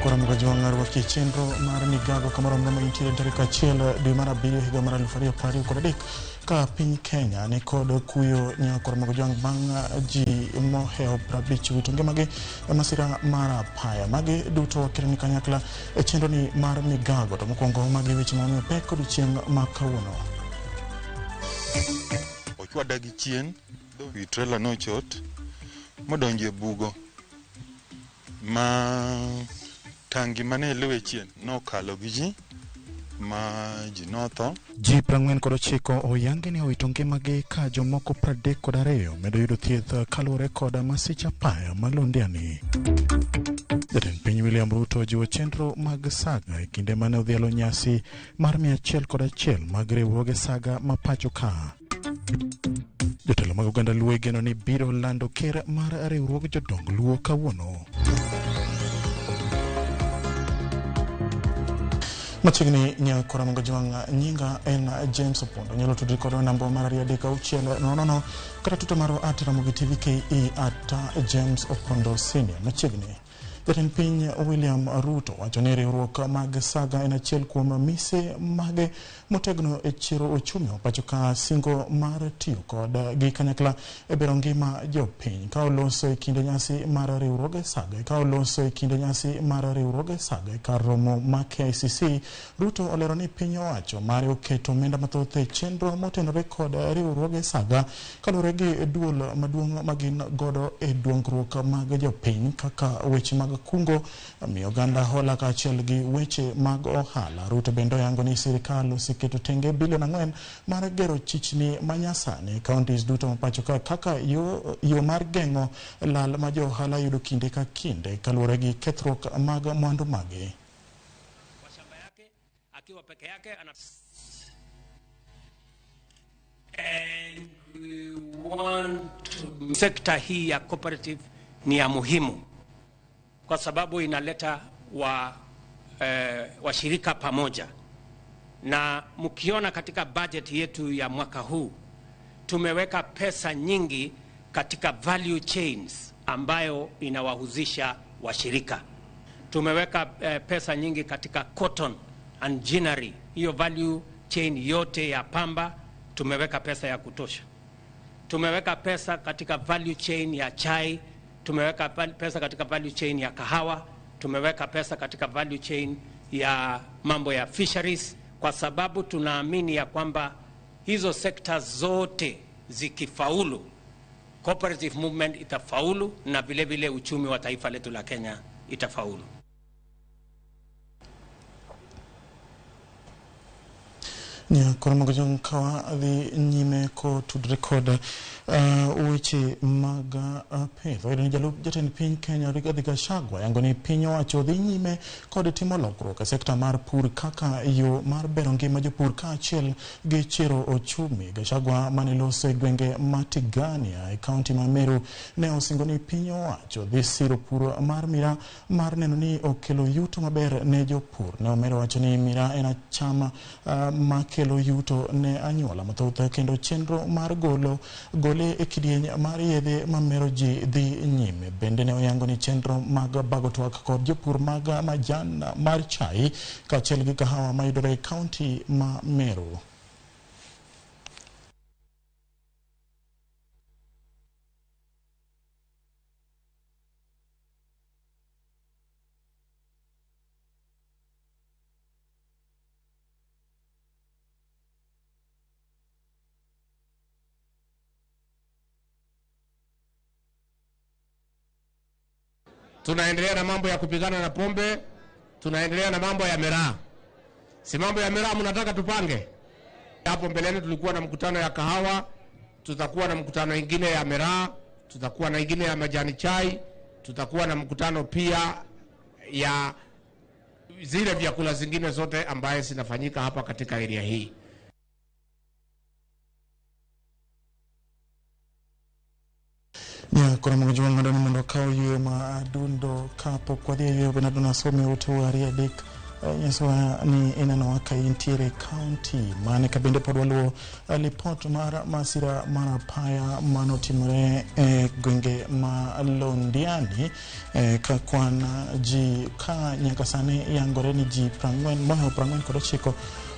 Nyakwara Mugajwang' rwaki e chenro mar migago kamoro amora ma intiere tarik 1 dwe mar 7 higa mar 2023 ka piny Kenya ni kod kuyo Nyakwara Mugajwang' bang' ji mohewo 50 wito ngimagi e masira mar apaya. Magi duto wakelo ni kanyakla e chenro ni mar migago to mokwongo magi weche ma omiyo pek odiochieng' ma kawuono. Ochwada gi chien, wi trailer nochot modonjo e bugo ma tangi mane luwe chien nokalo gi ji ma ji notho. Ji 49 oyangi ni owito ngimagi ka jomoko 32 medo yudo thieth kaluwore kod masich apaya ma Londiani. Jatend piny William Ruto ojiwo chenro mag saga e kinde mane odhialo nyasi mar 101 mag riwruoge saga ma pacho ka. Jotelo mag oganda Luo igeno ni biro lando ker mar riwruog jodong Luo kawuono. Machiegni nyakwara Mangajwang' nyinga en James Opondo. Nyalo tudri kodwa namba mar 23600 kata tuto marwa at Ramogi TV KE at James Opondo Senior. Machiegni. Jatend piny William Ruto wacho ni riwruok mag saga en achiel kuom mise mage motegno e chiro ochumi ma pacho ka singo mar tiyo kod gi kanyakla e bero ngima jopiny. Ka oloso e kinde nyasi mar riwruoge saga ka oloso e kinde nyasi mar riwruoge saga e kar romo ma KICC, Ruto olero ni piny owacho mare oketo omenda mathoth e chenro motenore kod riwruoge saga kaluwore gi duol maduong' ma gin godo e dongruok mag jopiny kaka weche mag kungo, miyo oganda hola kaachiel gi weche mag ohala. Ruto bende oyango ni sirikal oseketo tenge bilion 4 mar gero chichni manyasani e counties duto ma pacho ka kaka yo mar geng'o lal ma jo ohala yudo kinde ka kinde kaluwore gi kethruok mag mwandu magi. Kwa shamba yake akiwa peke yake ana And we want to... Sekta hii ya cooperative ni ya muhimu kwa sababu inaleta washirika pamoja, na mkiona katika budget yetu ya mwaka huu tumeweka pesa nyingi katika value chains ambayo inawahusisha washirika. Tumeweka pesa nyingi katika cotton and ginnery, hiyo value chain yote ya pamba tumeweka pesa ya kutosha. Tumeweka pesa katika value chain ya chai, tumeweka pesa katika value chain ya kahawa, tumeweka pesa katika value chain ya mambo ya fisheries, kwa sababu tunaamini ya kwamba hizo sekta zote zikifaulu, cooperative movement itafaulu na vile vile uchumi wa taifa letu la Kenya itafaulu. Nyakwara Mangajwang' ka dhi nyime kotudore kod weche mag pith. Wayudo ni jalup jatend piny Kenya Rigathi Gachagua yango ni piny owacho dhi nyime kod timo lokruok e sekta mar pur kaka yo mar bero ngima jopur kaachiel gi chero ochumi. Gachagua mane loso e gwenge ma Tigania e kaunti ma Meru ne osingo ni piny owacho dhi siro pur mar miraa mar neno ni okelo yuto maber ne jopur. Ne omedo wacho ni miraa en cham makelo yuto ne anyuola mathoth kendo chenro mar gole e kidieny mar yedhe mamero ji dhi nyime. Bende ne oyango ni chenro mag bago twak kod jopur mag majan mar chai kaachiel gi kahawa mayudore e kaunti ma Meru. Tunaendelea na mambo ya kupigana na pombe, tunaendelea na mambo ya miraa. Si mambo ya miraa mnataka tupange? Hapo mbeleni tulikuwa na mkutano ya kahawa, tutakuwa na mkutano ingine ya miraa, tutakuwa na ingine ya majani chai, tutakuwa na mkutano pia ya zile vyakula zingine zote ambaye zinafanyika hapa katika area hii. Nyakwara Mangajwang' ng'ado ni mondo okaw yweyo ma adundo kapok wadhi e yweyo Bernardo Nasome ote 2 3 Nyisowa ni inenowa ka intiere county mane, ka bende pod waluwo lipot mar masira mar apaya manotimore e gwenge ma Londiani, ka kwan ji ka nyaka sani yangore ni ji 40 mohewo 49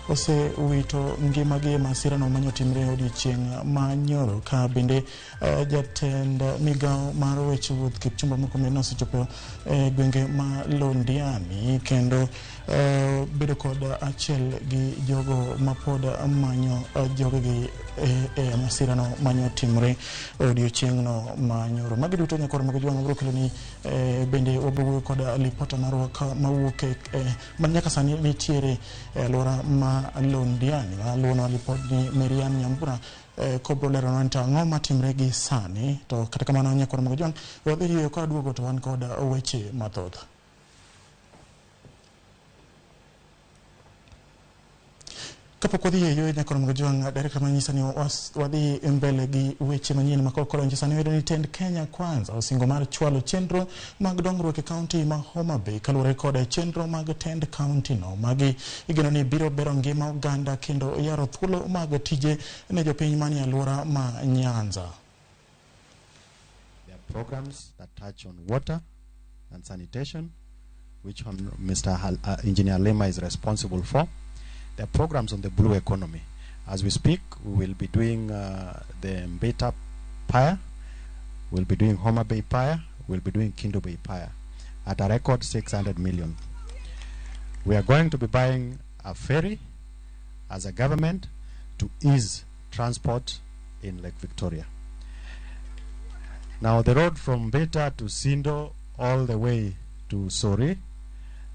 osewito ngimagi e masirano manyotimre odiochieng' ma nyoro, ka bende jatend migawo mar weche wuoth Kipchumba Murkomen nosechopo e gwenge ma Londiani kendo bedo kod achiel gi jogo mapod manyo jogegi e masirano manyotimre odiochieng'no ma nyoro. Magi duto nyakoro mag jwang' wabiro kelo ni bende wabiro wuoyo kod lipota marwa mawuok ma nyaka sani nitiere e alwora ma Londiani maluwono lipot ni Miriam Nyambura kobro leronwa ni to ang'o matimre gi sani. To kata kamano nyakoro mag jwang' wadhi yweyo ka waduogo to wan kod weche mathoth. Kapok wadhi e yo nyakoro mag jwang', director manyisa ni wadhi mbele gi weche manyien ma kok odonjo sani. Wayudo ni tend Kenya Kwanza osingo mar chwalo chenro mag dongruok e kaunti ma Homa Bay kaluwore kod chenro mag tend kaunti no. Magi igeno ni biro bero ngima oganda kendo yaro thuolo mag tije ne jopiny manie alwora ma Nyanza. There are programs that touch on water and sanitation, which Mr. Engineer Lema is responsible for. There are programs on the blue economy. As we speak, we will be doing the Mbita Pier, we'll be doing Homa Bay Pier, we'll be doing Kendu Bay Pier at a record 600 million. We are going to be buying a ferry as a government to ease transport in Lake Victoria. Now the road from Mbita to Sindo all the way to Sori,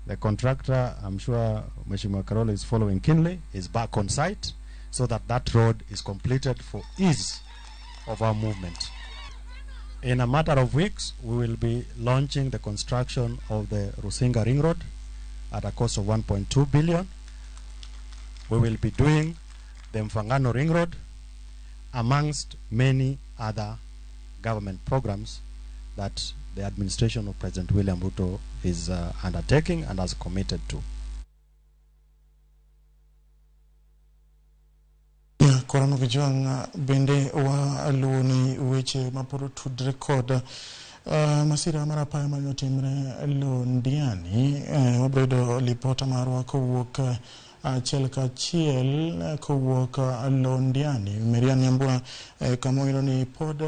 the contractor, I'm sure Mheshimiwa Karola is following keenly, is back on site so that that road is completed for ease of our movement. In a matter of weeks, we will be launching the construction of the Rusinga Ring Road at a cost of 1.2 billion. We will be doing the Mfangano Ring Road, amongst many other government programs that the administration of President William Ruto is undertaking and has committed to. Korano Gijwang' bende waluwo ni weche mapod otudre kod masira mar apaya mane otimre Londiani. Wabiro yudo lipota marwa kowuok achiel kachiel kowuok Londiani. Miriam Nyambura, kama oyudo ni pod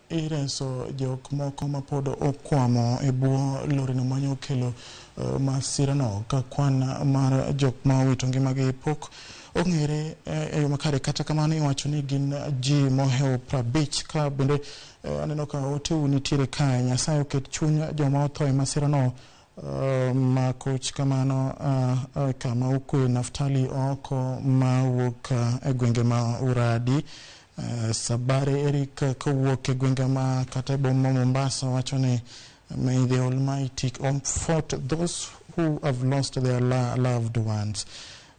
ireso jok moko mapod okwamo e bwo lorino mane okelo masirano, ka kwan mar jok ma owito ngimagi pok ong'ere e yo makare. Kata kamano iwacho ni gin ji mohewo 50. Ka bende aneno ka oteu nitiere kae. Nyasaye oket chuny joma otho e masirano makoch kamano kama okwe. Naftali oko mawuok e gwenge ma Uradi. Sabare Eric kowuok e gwenge ma kata e boma Mombasa wacho ni may the Almighty comfort those who have lost their loved ones.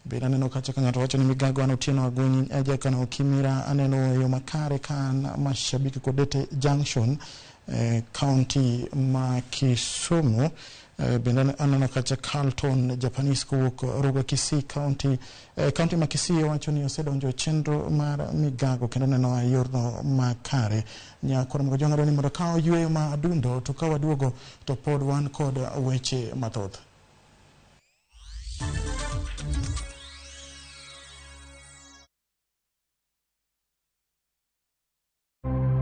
Bende aneno kacha ka ng'ato wacho ni migago an Otieno Agonyi Jakana Okimira, aneno yo makare ka an Mashabiki Kodete Junction, county ma Kisumu. Bende aneno kacha Carlton Japanese kowuok Ruga Kisii County, county ma Kisii wacho ni osedonjo e chenro mar migago kendo neno e yorno makare. Nyakoro mogo jong'ado ni mondo ka oyweyo ma adundo to ka waduogo to pod wan kod weche mathoth.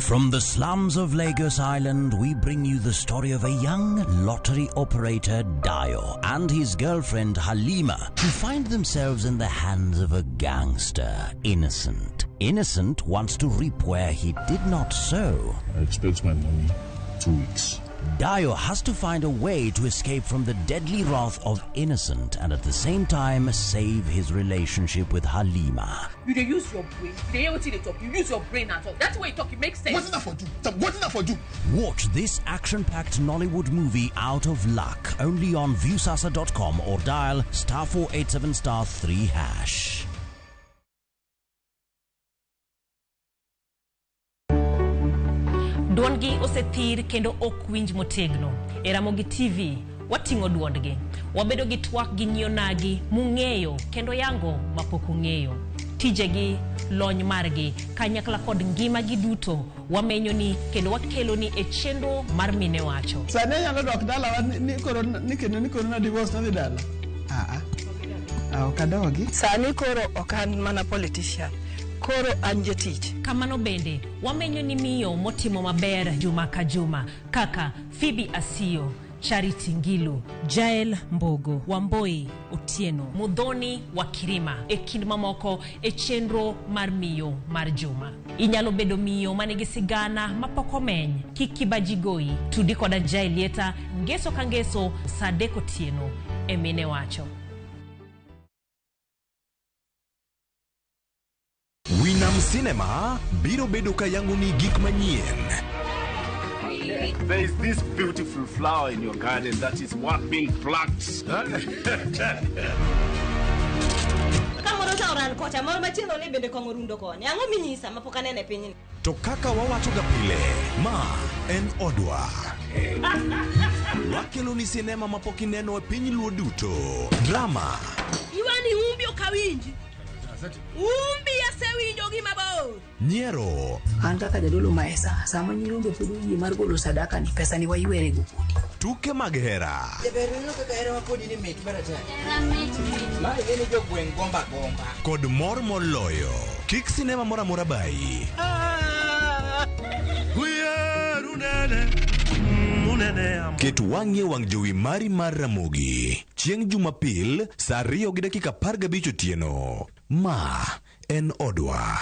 From the slums of Lagos Island, we bring you the story of a young lottery operator, Dio, and his girlfriend, Halima, who find themselves in the hands of a gangster, Innocent. Innocent wants to reap where he did not sow. I expect my money 2 weeks. Dio has to find a way to escape from the deadly wrath of Innocent and at the same time save his relationship with Halima. You dey use your brain. You dey hear wetin they talk. You use your brain and talk. That's way you talk. It makes sense. What's that for you? What's that for you? Watch this action-packed Nollywood movie Out of Luck only on Viusasa.com or dial *487*3#. Duondgi osethir kendo ok winj motegno. E Ramogi TV, wating'o duondgi. Wabedo gi twak gi nyionagi mung'eyo kendo yango mapok ung'eyo. Tijegi, lony margi, kanyakla kod ngimagi duto wamenyoni kendo wakeloni e chenro mar Mine Wacho. Sani anyalo dok dalawa ni koro ni kendo ni koro na divorce nadhi dala. Ah ah. Ok adogi. Sani koro ok an mana politician. Koro an jatich. Kamano bende, wamenyo ni miyo motimo maber juma ka juma kaka Phoebe Asiyo, Charity Ngilu, Jael Mbogo, Wamboi Otieno, Muthoni wa Kirima e kind mamoko e chenro mar miyo mar juma. Inyalo bedo miyo manigi sigana mapok omeny. Kik kibaji goyi. Tudi koda Jael Lieta ngeso ka ngeso saa 3 otieno e Mine Wacho. Winam Cinema biro bedo ka yangoni gik manyien. There is this beautiful flower in your garden that is worth being plucked. Kamoro cha oran kocha, moro machielo ni bende kong'o rundo koni. Ang'o minyisa mapok aneno e pinyni? To kaka wawachoga pile, ma en odwa. Wakeloni sinema mapok ineno e piny Luo duto. Drama, Iwani umbi ok awinji. Umbi asewinjo gi mabor. nyiero, An kaka jadolo maesa, sama nyirombe pod oyie mar golo sadaka ni pesa ni waywere go kodi. tuke mag hera, Jaber ineno kaka herawa kodi ni mit maratari. Ma ing'eni jogweng' gomba gomba. kod mor moloyo. Kik sinema moro amora bayi. Ket wang'i e wang' jowi mari mar Ramogi chieng' Jumapil saa 2:15 otieno. Ma en odwa.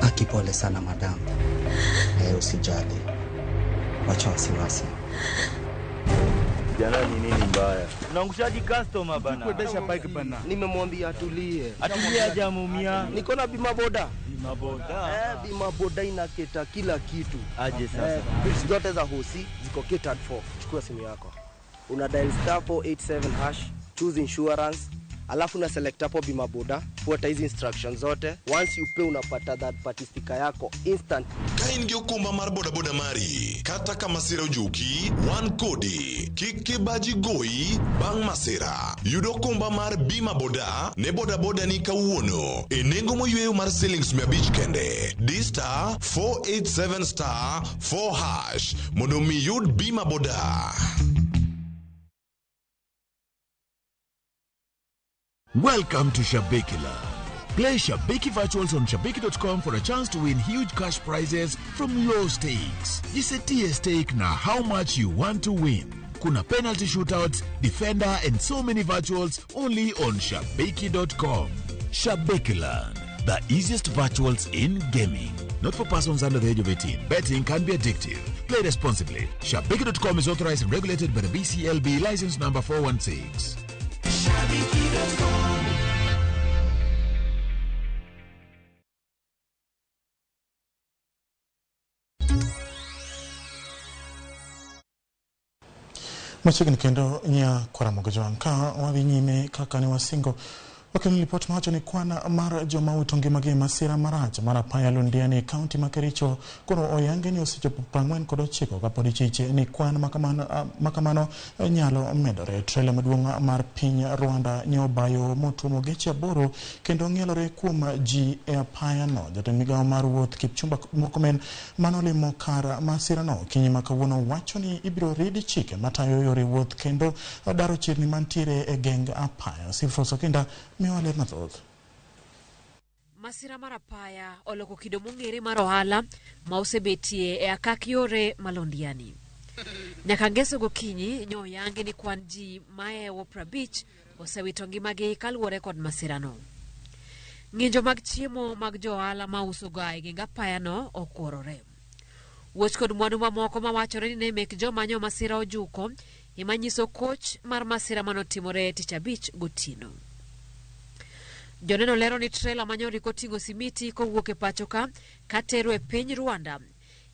Aki pole sana madam. Usijali. Wacha wasiwasi. Jana ni nini mbaya? Unaangushaji customer bana. Kuendesha bike bana. Nimemwambia atulie. Atulie hajamuumia. Niko na bima boda. Bima boda. Bima boda inaketa kila kitu. Aje sasa. Bills zote za hosi ziko catered for. Chukua simu yako. Una dial star 487 hash, choose insurance, alafu una select hapo bima boda, fuata hizi instructions zote. Once you pay unapata third party sticker yako instant. Ka in gi okumba mar bodaboda mari, kata ka masira ojuki, wan kodi. Kik kibaji goyi bang' masira. Yud okumba mar bima boda ne bodaboda ni kawuono e nengo moyweyo mar silings 500 kende. Di star 487 star 4 hash mondo mi yud bima boda. Welcome to Shabiki Land. Play Shabiki Virtuals on Shabiki.com for a chance to win huge cash prizes from low stakes. Jisetie stake na how much you want to win. Kuna penalty shootouts, defender, and so many virtuals only on Shabiki.com. Shabiki Land, the easiest virtuals in gaming. Not for persons under the age of 18. Betting can be addictive. Play responsibly. Shabiki.com is authorized and regulated by the BCLB license number 416. Machiegni kendo nya Kwaramogo Jwang' ka wadhi nyime kaka ne wasingo. Wakelo ripot mawacho ni kwan mar joma owito ngimagi e masira marach mar apaya Londiani e kaunti ma Kericho koro oyange ni osechopo 49 kapod ichiche ni kwan makamano nyalo medore. Trela maduong' mar piny Rwanda ne obayo motuomo geche 8 kendo ng'ielore kuom ji e apaya no. Jatend migawo mar wuoth Kipchumba Murkomen manolimo kar masirano okinyi ma kawuono wacho ni ibiro rid chike matayo yore wuoth kendo daro chirni mantiere e geng apaya. Silfos Okinda miwa ler mathoth. Masira mar apaya oloko kido mong'ere mar ohala ma osebetie e akak yore ma Londiani. Nyaka ngeso gokinyi nyo oyangi ni kwan ji maewo 50 osewito ngimagi kaluwore kod masirano. Ng'injo mag chiemo mag jo ohala mauso ga e geng apayano okworore. Wuoch kod mwandu mamoko mawachore ni ne mek joma nyo masira ojuko ema nyiso koch mar masira manotimore tich abich gotieno. Joneno lero ni trela manyori koting'o simiti kowuok e pacho ka katero e piny Rwanda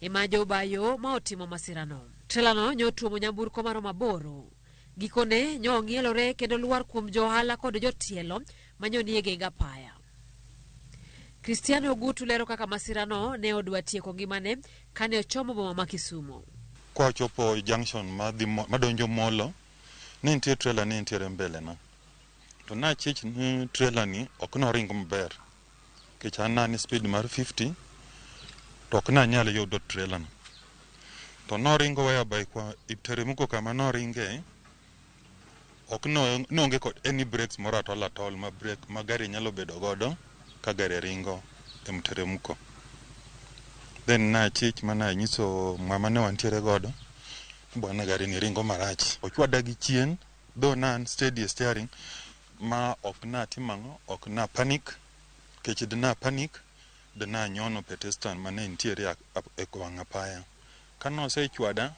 ema jobayo ma otimo masirano. Trelano nyotuomo nyamburko maromo 8. Gikone nyo ong'ielore kendo lwar kuom jo ohala kod jotielo manyo nie geng apaya. Christiano Ogutu lero kaka masirano ne odwa tieko ngimane kane ochomo boma ma Kisumu. Kwachopo junction madhi madonjo Molo, ne nitie trailer ne nitiere mbele na. To nachich ni trailer ni ok noring maber. Nikech an ne speed mar 50 to ok nanyal yudo trailer no. To noringo whereby kwa iteremko kama noringe ok no noonge kod any brakes moro at all ma brake ma gari nyalo bedo godo ka gari ringo e mteremko. Then nachich mana nyiso mama ne wantiere godo bwana gari ni ringo marach. Ochwada gi chien though na an steady steering ma ok natimo ang'o ok na panic nikech dina panic dina nyono pedestrian mane nitiere e wang' apaya. Kanosechwada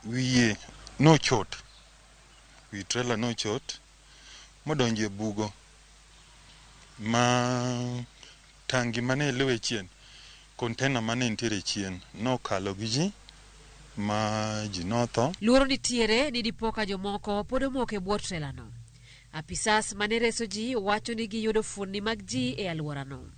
wiye nochot, wi trailer nochot modonjo e bugo ma tangi mane luwe chien, container mane nitiere chien nokalo gi ji ma ji notho. Luoro nitiere ni dipo ka jomoko pod omoko e bwo trailer no. Apisas mane reso ji wacho ni giyudo fuondni mag ji e alworano.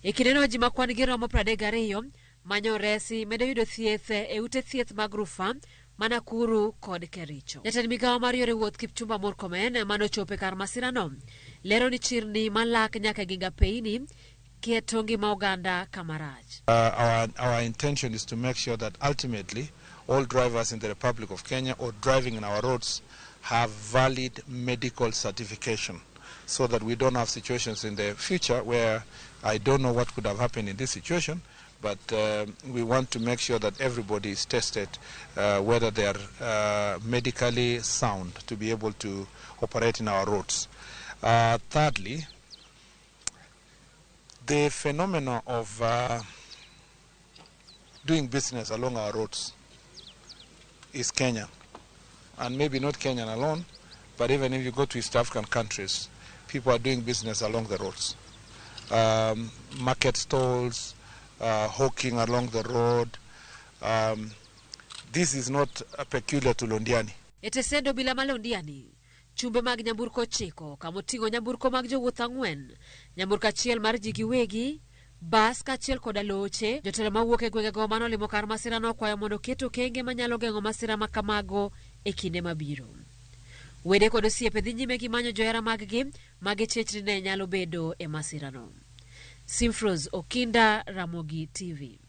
E kindeno ji ma kwan gi romo 32 manyo resi medo yudo thieth e ute thieth mag rufaa ma Nakuru kod Kericho. Jatend migawo mar yore wuoth Kipchumba Murkomen manochopo e kar masirano lero ni chirni malak nyaka e Ginga Peini keto ngima oganda kama rach. Our intention is to make sure that ultimately all drivers in the Republic of Kenya or driving in our roads have valid medical certification so that we don't have situations in the future where I don't know what could have happened in this situation, but we want to make sure that everybody is tested whether they are medically sound to be able to operate in our roads. Thirdly, the phenomenon of doing business along our roads is Kenyan. And maybe not Kenyan alone, but even if you go to East African countries, people are doing business along the roads. Market stalls, hawking along the road. This is not peculiar to Londiani. E tesend obila ma Londiani, chumbe mag nyamburko 9 kamoting'o nyamburko mag jowuoth 4, nyamburko achiel mar ji giwegi, bas kaachiel koda loche. Jotelo mawuok e gwengego manolimo kar masirano okwayo mondo oket okenge manyalo geng'o masira ma kamago e kinde mabiro. Wede kod osiepe dhi nyime gi manyo johera mag-gi ma gichechni ne nyalo bedo e masirano. Simfros Okinda, Ramogi TV.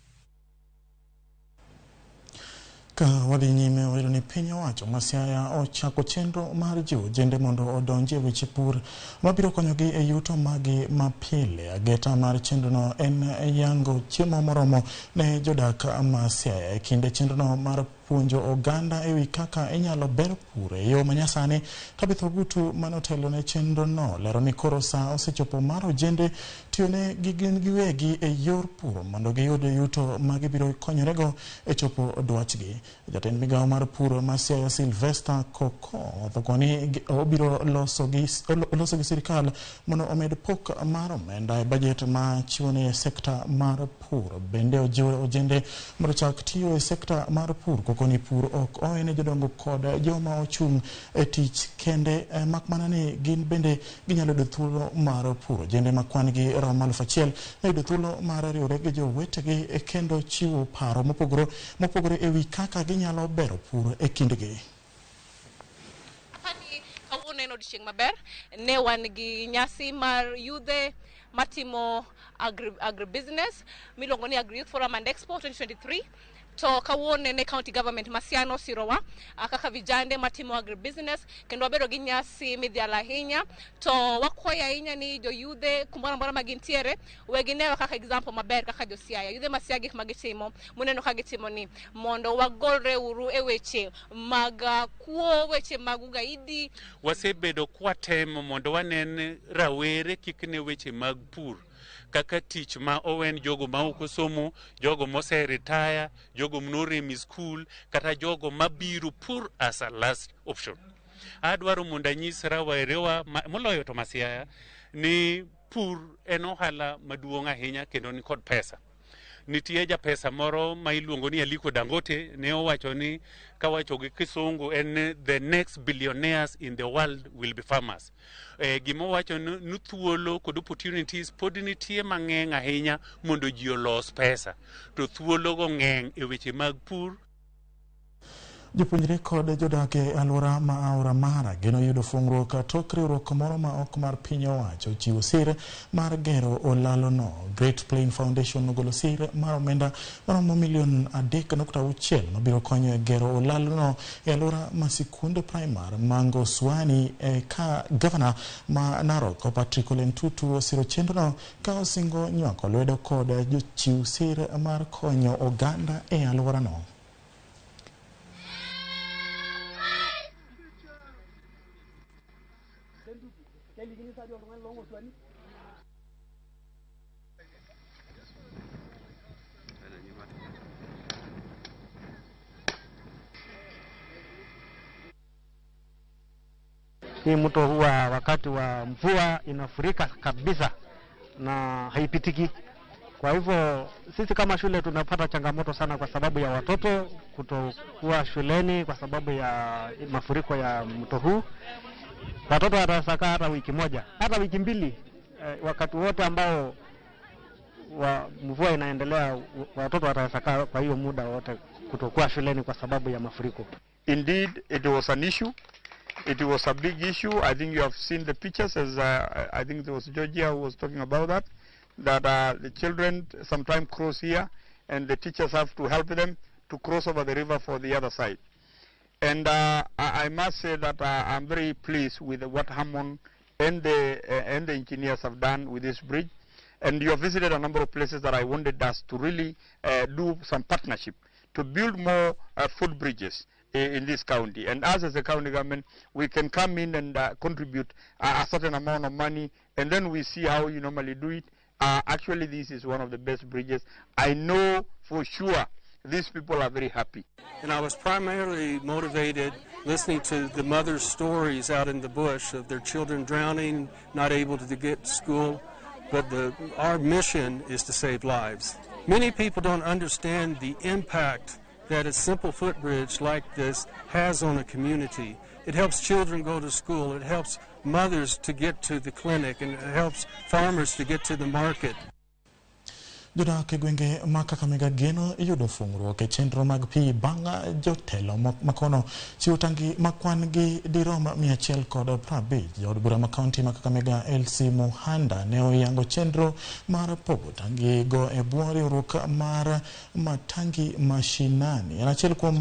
Ka wadhi nyime wayudo ni piny owacho ma Siaya ochako chenro mar jiwo ojende mondo odonji e weche pur mabiro konyogi e yuto magi mapile. Ageta mar chenrono en yango chiemo moromo ne jodak ma Siaya. E kinde chenrono mar puonjo oganda ewi kaka inyalo ber pur e yo manyasani, Tabitha Ogutu manotelo ne chenrono lero ni koro sa osechopo mar ojende tiyone gi gin giwegi e yor pur mondo giyud yuto ma gibiro konyorego e chopo dwachgi. Jatend migawo mar pur ma Siaya Sylvester Koko othoko ni obiro loso gi sirikal mondo omed pok mar omenda e bajet ma chiwone sekta mar pur. Bende ojiwo ojende mondo ochak tiyo e sekta mar pur koko ni pur ok owene jodongo kod joma ochung' e tich kende, mak mana ni gin bende ginyalo yudo thuolo mar pur. Ojende ma kwan gi romo 1000 ne yudo thuolo mar riwore gi jowetegi kendo chiwo paro mopogore ewi kaka ginyalo bero pur e kindgi. Kawuono en odiochieng' maber, ne wan gi nyasi mar yudhe matimo agribusiness miluongo ni Agri Youth Forum and Expo 2023. To kawuono ne county government ma Siaya osirowa kaka vijande matimo agribusiness kendo wabedo gi nyasi midhialo ahinya. To wakwayo ahinya ni joyudhe kumoro amora ma gintiere we ginewa kaka example maber kaka jo Siaya, yudhe ma Siaya gik ma gitimo muneno ka gitimo ni mondo wagolre uru e weche mag kuo, weche mag ugaidi. Wasebedo kwatemo mondo wanen rawere kik ne weche mag pur kaka tich ma owen jogo ma ok osomo, jogo mose retire, jogo manorem e skul, kata jogo mabiro pur as a last option. Adwaro mondo anyis rawerewa moloyo to ma Siaya ni pur en ohala maduong' ahinya kendo ni kod pesa. Nitie japesa moro ma iluongo ni Aliko Dangote ne owacho ni kawacho gi kisungu en the next billionaires in the world will be farmers. Gima owacho ni thuolo kod opportunities pod nitie mang'eny ahinya mondo ji olos pesa to thuolo go ng'eny e weche mag pur. Jopuonjre kod jodak e alwora ma Aora Mara geno yudo fungruok tok riwruok moro ma ok mar piny owacho chiwo sir mar gero olalo no. Great Plain Foundation ogolo sir mar omenda maromo milion 3.6 mabiro konyo e gero olalo no e alwora ma sikund primar ma Ngoswani ka gavana ma Narok Patrick Ole Ntutu osiro chenrono ka osingo nywako lwedo kod jochiw sir mar konyo oganda e alworano. Hii mto huwa wakati wa mvua inafurika kabisa na haipitiki. Kwa hivyo sisi kama shule tunapata changamoto sana kwa sababu ya watoto kutokuwa shuleni kwa sababu ya mafuriko ya mto huu. Watoto wataweza hata wiki moja, hata wiki mbili, wakati wote ambao wa mvua inaendelea, watoto wataweza kwa hiyo muda wote kutokuwa shuleni kwa sababu ya mafuriko. Indeed, it was an issue. It was a big issue. I think you have seen the pictures, as I think it was Georgia who was talking about that, that the children sometimes cross here and the teachers have to help them to cross over the river for the other side. And I must say that I'm very pleased with what Hammond and the engineers have done with this bridge. And you have visited a number of places that I wanted us to really do some partnership to build more footbridges in this county. And us as a county government, we can come in and contribute a certain amount of money, and then we see how you normally do it. Actually, this is one of the best bridges. I know for sure these people are very happy. And I was primarily motivated listening to the mothers' stories out in the bush of their children drowning, not able to get to school. But our mission is to save lives. Many people don't understand the impact that a simple footbridge like this has on a community. It helps children go to school, it helps mothers to get to the clinic, and it helps farmers to get to the market. Jodak e gwenge ma Kakamega geno yudo fungruok e chenro mag pi bang' jotelo makono chiwo tangi ma kwan gi dirom 150. Jaod bura ma kaunti ma Kakamega Elsie Muhanda ne oyango chenro mar pogo tangi go e bwo riwruok mar Matangi Mashinani. En achiel kuom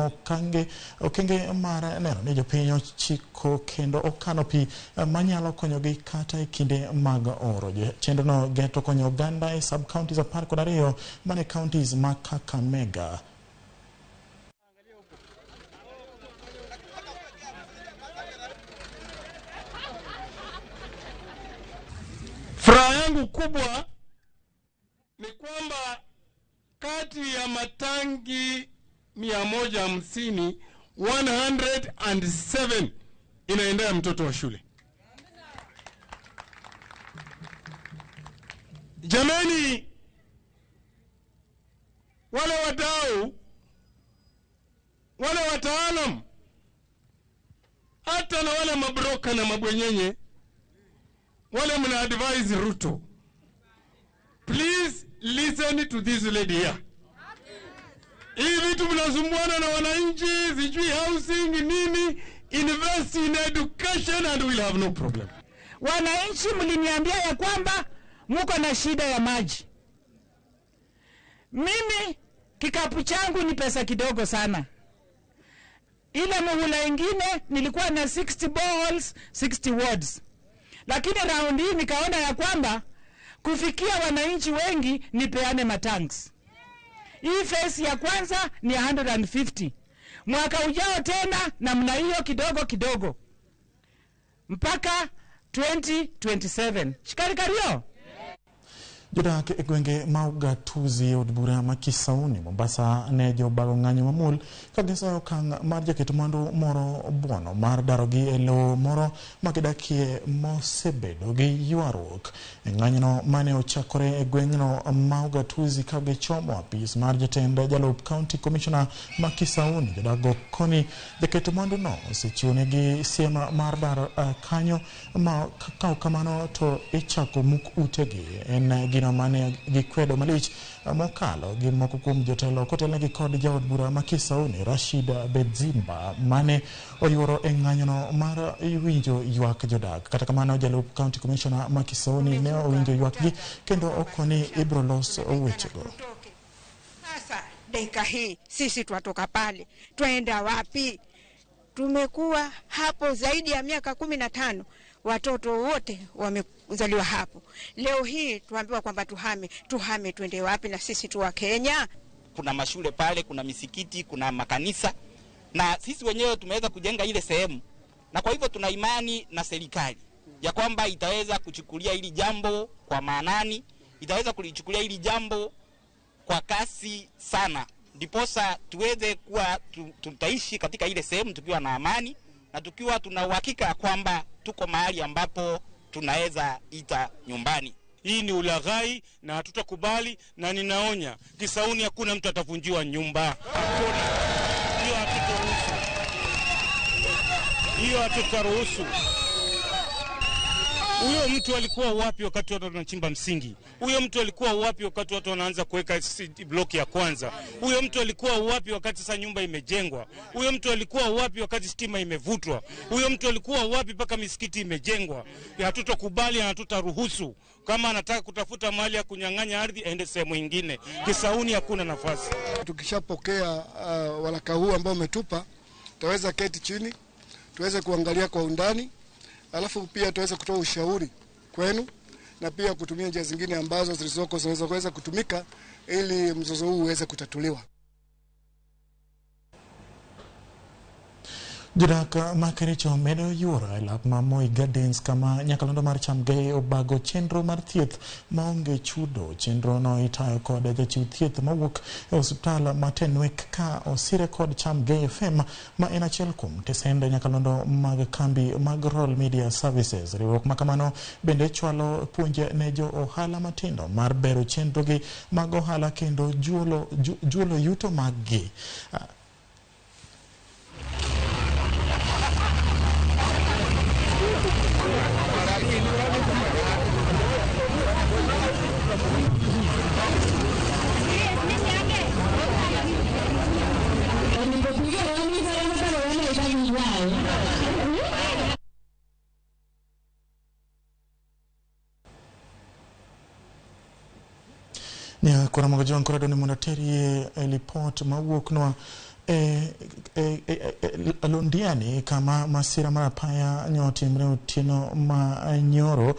okenge mar neno ni jopiny ochiko kendo okano pi manyalo konyogi kata e kinde mag oro. Chenrono geto konyo oganda e sub counties 12 mane counties ma Kakamega. Furaha yangu kubwa ni kwamba kati ya matangi 150, 107 inaendea mtoto wa shule. Jamani, wale wadau, wale wataalam, hata na wale mabroka na mabwenyenye, wale mna advise Ruto, please listen to this lady here. Hii vitu mnasumbuana na wananchi, sijui housing nini, invest in education and we'll have no problem. Wananchi mliniambia ya kwamba muko na shida ya maji. Mimi kikapu changu ni pesa kidogo sana. Ile muhula ingine nilikuwa na 60 balls, 60 words. Lakini round hii nikaona ya kwamba kufikia wananchi wengi nipeane matanks. Hii phase ya kwanza ni 150. Mwaka ujao tena namna hiyo kidogo kidogo mpaka 2027. Shikari kario. Jodak e gwenge ma ugatuzi e od bura ma Kisauni, Mombasa ne jobago ng'anyo mamuol ka gisayo okang' mar jaket mwandu moro buono mar darogi e lowo moro ma gidakie mosebedo gi ywaruok. E ng'anyono mane ochakore e gweng'no ma ugatuzi ka gichomo apis mar jatend jalup county commissioner ma Kisauni, jodak go koni jaket mwanduno osechiwonegi siem mar dar kanyo ma ka ok kamano to ichako muk utegi. En gino mane gikwedo malich mokalo gi moko kuom jotelo kotelnegi kod jaod bura ma Kisauni Rashid Bedzimba mane oyuoro e ng'anyono mar winjo ywak jodak. Kata kamano jalup county commissioner ma Kisauni ne owinjo ywakgi kendo okoni ibiro los wechego. Sasa dakika hii sisi twatoka pale, twaenda wapi? Tumekuwa hapo zaidi ya miaka 15, watoto wote wamezaliwa hapo. Leo hii tuambiwa kwamba tuhame, twende wapi? Na sisi tu wa Kenya. Kuna mashule pale, kuna misikiti, kuna makanisa, na sisi wenyewe tumeweza kujenga ile sehemu, na kwa hivyo tuna imani na serikali ya kwamba itaweza kuchukulia hili jambo kwa maanani, itaweza kulichukulia hili jambo kwa kasi sana, ndiposa tuweze kuwa tutaishi katika ile sehemu tukiwa na amani na tukiwa tuna uhakika kwamba tuko mahali ambapo tunaweza ita nyumbani. Hii ni ulaghai na hatutakubali, na ninaonya Kisauni hakuna mtu atavunjiwa nyumba. Hakuna. Hiyo hatutaruhusu. Hiyo hatutaruhusu. Huyo mtu alikuwa wapi wakati watu wanachimba msingi? Huyo mtu alikuwa wapi wakati watu wanaanza kuweka bloki ya kwanza? Huyo mtu alikuwa wapi wakati sasa nyumba imejengwa? Huyo mtu alikuwa wapi wakati stima imevutwa? Huyo mtu alikuwa wapi mpaka misikiti imejengwa? Hatutokubali na hatutaruhusu. Kama anataka kutafuta mahali ya kunyang'anya ardhi, aende sehemu nyingine. Kisauni hakuna nafasi. Tukishapokea waraka huu ambao umetupa, tutaweza keti chini, tuweze kuangalia kwa undani. Alafu pia tuweze kutoa ushauri kwenu na pia kutumia njia zingine ambazo zilizoko zinaweza kuweza kutumika ili mzozo huu uweze kutatuliwa. Jodak ma Kericho medo yuoro e lap ma Moi Gardens kama nyakalondo mar Chamgei obago chenro mar thieth maonge chudo. Chenro no itayo kod jachiw thieth mawuok e osiptal ma Tenwek ka osire kod Chamgei FM ma en achiel kuom tesende nyakalondo mag kambi mag Royal Media Services. Riwruok ma kamano bende chwalo puonj ne jo ohala matindo mar bero chenrogi mag ohala kendo juolo yuto maggi. Kuna magajuang korado ni mondo terie ripot mawuok nwa Londiani kama masira mar apaya nyotimre otieno ma nyoro.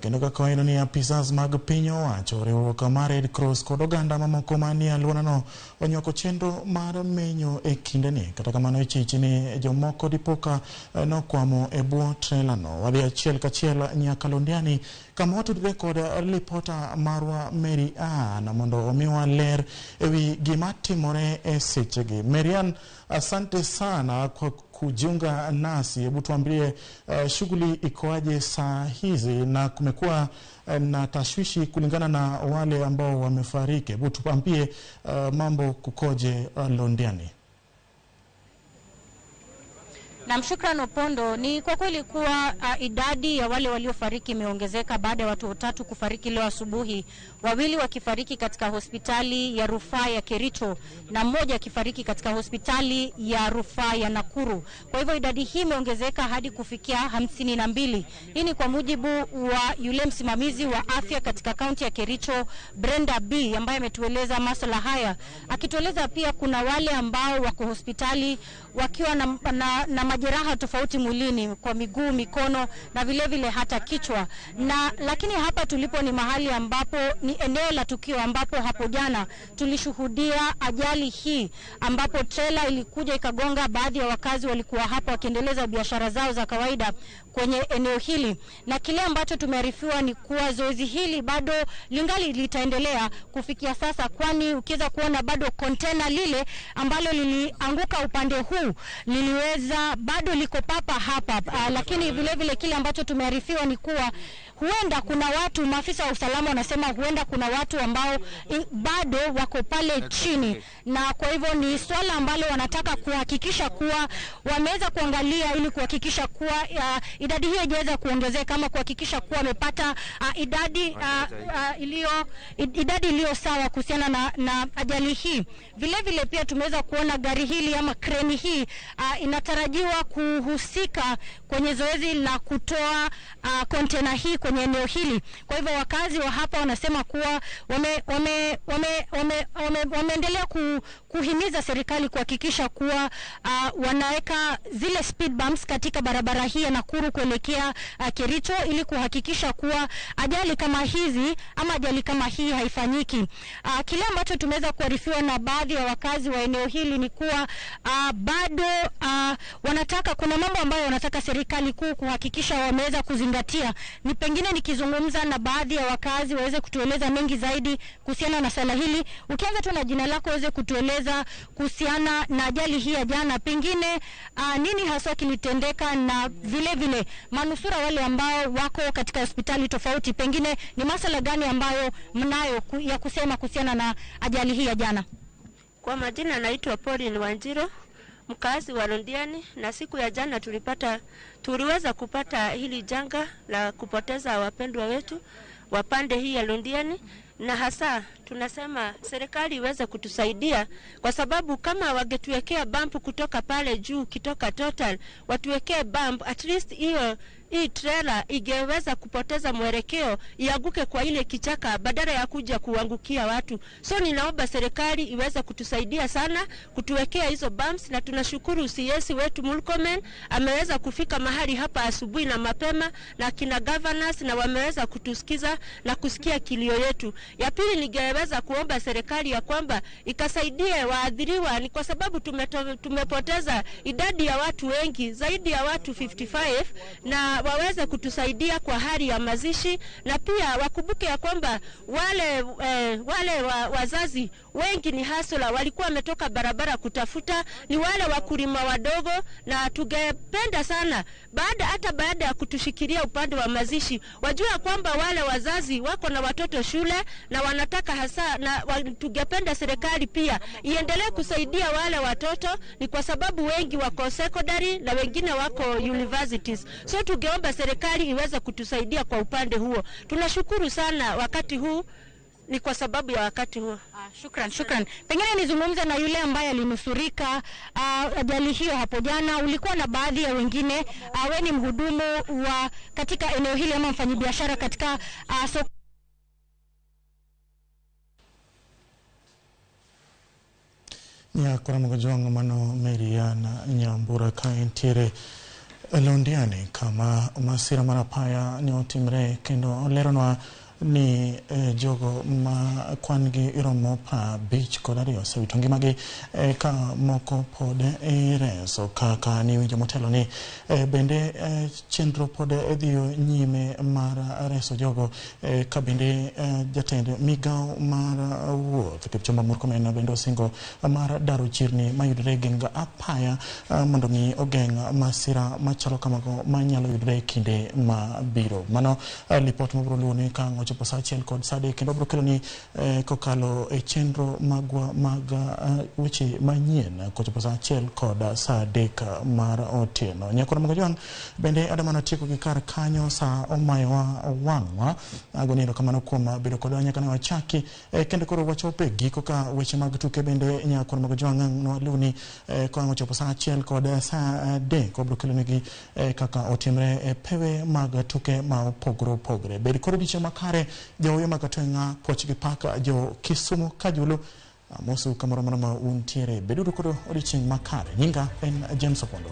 Kendo kaka waneno ni apisas mag piny owacho, riwruok mar Red Cross kod oganda mamoko manie alworano onywako chenro mar menyo e kindeni. Kata kamano ichich ni jomoko dipoka nokwamo e bwo trela no. Wadhi achiel kachiel nyaka Londiani kama watudre kod ripota marwa Mary Ann mondo omiwa ler ewi gima timore e sechegi. Mary Ann, asante sana kwa kujiunga nasi. Hebu tuambie shughuli ikoaje saa hizi, na kumekuwa na tashwishi kulingana na wale ambao wamefariki. Hebu tuambie mambo kukoje Londiani? Na shukran Opondo, ni kwa kweli kuwa idadi ya wale waliofariki imeongezeka baada ya watu watatu kufariki leo asubuhi, wawili wakifariki katika hospitali ya rufaa ya Kericho na mmoja akifariki katika hospitali ya rufaa ya Nakuru. Kwa hivyo idadi hii imeongezeka hadi kufikia 52. Hii ni kwa mujibu wa yule msimamizi wa afya katika kaunti ya Kericho, Brenda B, ambaye ametueleza masuala haya, akitueleza pia kuna wale ambao wako hospitali wakiwa na majeraha tofauti mwilini, kwa miguu, mikono na vile vile hata kichwa. Na lakini hapa tulipo ni mahali ambapo ni eneo la tukio ambapo hapo jana tulishuhudia ajali hii ambapo trela ilikuja ikagonga baadhi ya wakazi walikuwa hapo wakiendeleza biashara zao za kawaida. kwenye eneo hili, na kile ambacho tumearifiwa ni kuwa zoezi hili bado lingali litaendelea kufikia sasa, kwani ukiweza kuona bado kontena lile ambalo lilianguka upande huu liliweza bado liko papa hapa. Lakini vile vile kile ambacho tumearifiwa ni kuwa huenda kuna watu, maafisa wa usalama wanasema huenda kuna watu ambao bado wako pale chini, na kwa hivyo ni swala ambalo wanataka kuhakikisha kuwa wameweza kuangalia ili kuhakikisha kuwa idadi hiyo haijaweza kuongezeka, ama kuhakikisha kuwa wamepata idadi iliyo sawa kuhusiana na ajali hii. Vile vile pia tumeweza kuona gari hili ama kreni hii inatarajiwa kuhusika kwenye zoezi la kutoa kontena hii kwenye eneo hili. Kwa hivyo wakazi wa hapa wanasema kuwa wameendelea kuhimiza serikali kuhakikisha kuwa wanaweka zile speed bumps katika barabara hii ya Nakuru kuelekea Kericho ili kuhakikisha kuwa ajali kama hizi ama ajali kama hii haifanyiki. Kile ambacho tumeweza kuarifiwa na baadhi ya wakazi wa eneo hili ni kuwa bado wanataka, kuna mambo ambayo wanataka serikali kuu kuhakikisha wameweza kuzingatia. Ni pengine nikizungumza na baadhi ya wakazi waweze kutueleza mengi zaidi kuhusiana na swala hili. Ukianza tu na jina lako uweze kutueleza kuhusiana na ajali hii ya jana, pengine nini haswa kilitendeka, na vile vile manusura wale ambao wako katika hospitali tofauti, pengine ni masala gani ambayo mnayo ya kusema kuhusiana na ajali hii ya jana? Kwa majina naitwa Pauline Wanjiro, mkazi wa Londiani, na siku ya jana tuliweza kupata hili janga la kupoteza wapendwa wetu wa pande hii ya Londiani, na hasa tunasema serikali iweze kutusaidia, kwa sababu kama wangetuwekea bump kutoka pale juu kitoka Total, watuwekee bump at least hiyo hii trailer ingeweza kupoteza mwelekeo ianguke kwa ile kichaka badala ya kuja kuangukia watu. So ninaomba serikali iweze kutusaidia sana kutuwekea hizo bumps, na tunashukuru CS wetu Murkomen ameweza kufika mahali hapa asubuhi na mapema na kina governors, na wameweza kutusikiza na kusikia kilio yetu. Ya pili, ningeweza kuomba serikali ya kwamba ikasaidie waadhiriwa, ni kwa sababu tumepoteza idadi ya watu wengi zaidi ya watu 55, na waweze kutusaidia kwa hali ya mazishi, na pia wakumbuke ya kwamba wale wazazi wengi ni hasula, walikuwa wametoka barabara kutafuta, ni wale wakulima wadogo, na tungependa sana hata baada ya kutushikilia upande wa mazishi wajua kwamba wale wazazi wako na watoto shule na wanataka hasa, na tungependa serikali pia iendelee kusaidia wale watoto, ni kwa sababu wengi wako secondary na wengine wako universities. So tungeomba serikali iweze kutusaidia kwa upande huo. Tunashukuru sana wakati huu, ni kwa sababu ya wakati huo. Shukran. Pengine nizungumze na yule ambaye alinusurika ajali hiyo hapo jana. Ulikuwa na baadhi ya wengine, wewe ni mhudumu wa katika eneo hili ama mfanyabiashara katika soko. Nyakora Mugojwang' mano Mariana Nyambura ka entiere Londiani kama masira mar apaya ne otimre, kendo oleronwa ni jogo ma kwan gi iromo 52 osewito ngimagi ka moko pod ireso kaka niwinjo motelo ni bende chenro pod dhiyo nyime mar reso jogo ka bende jatend migao mar wuoth Kipchumba Murkomen bende osingo mar daro chirni mayudore e geng apaya mondo mi ogeng' masira machalo kamago manyalo yudore e kinde mabiro. Mano lipot mabiro luwoni ka ang' ochopo saa 1 kod saa 3, kendo biro keloni kokalo e chenro magwa mag weche manyien kochopo saa 1 kod saa 3 mar otieno. Nyakora Mugojwang' bende adamano tieko gi kar kanyo, saa omayowa wang'wa. Agoni erokamano kuom bedo kodwa nyaka ne wachaki, kendo koro wachopo e giko ka weche mag tuke bende Nyakora Mugojwang' nwaluwni ka ang' ochopo saa 1 kod saa 3 wabiro kelonigi kaka otimre e pewe mag tuke ma opogore opogore. Bed kod odiechieng' makare joyo makatwenga puoch gi pak jo Kisumu Kajulu amosu kamoro amora ma untiere. Beduru kod odiechieng' makare. Nyinga en James Opondo.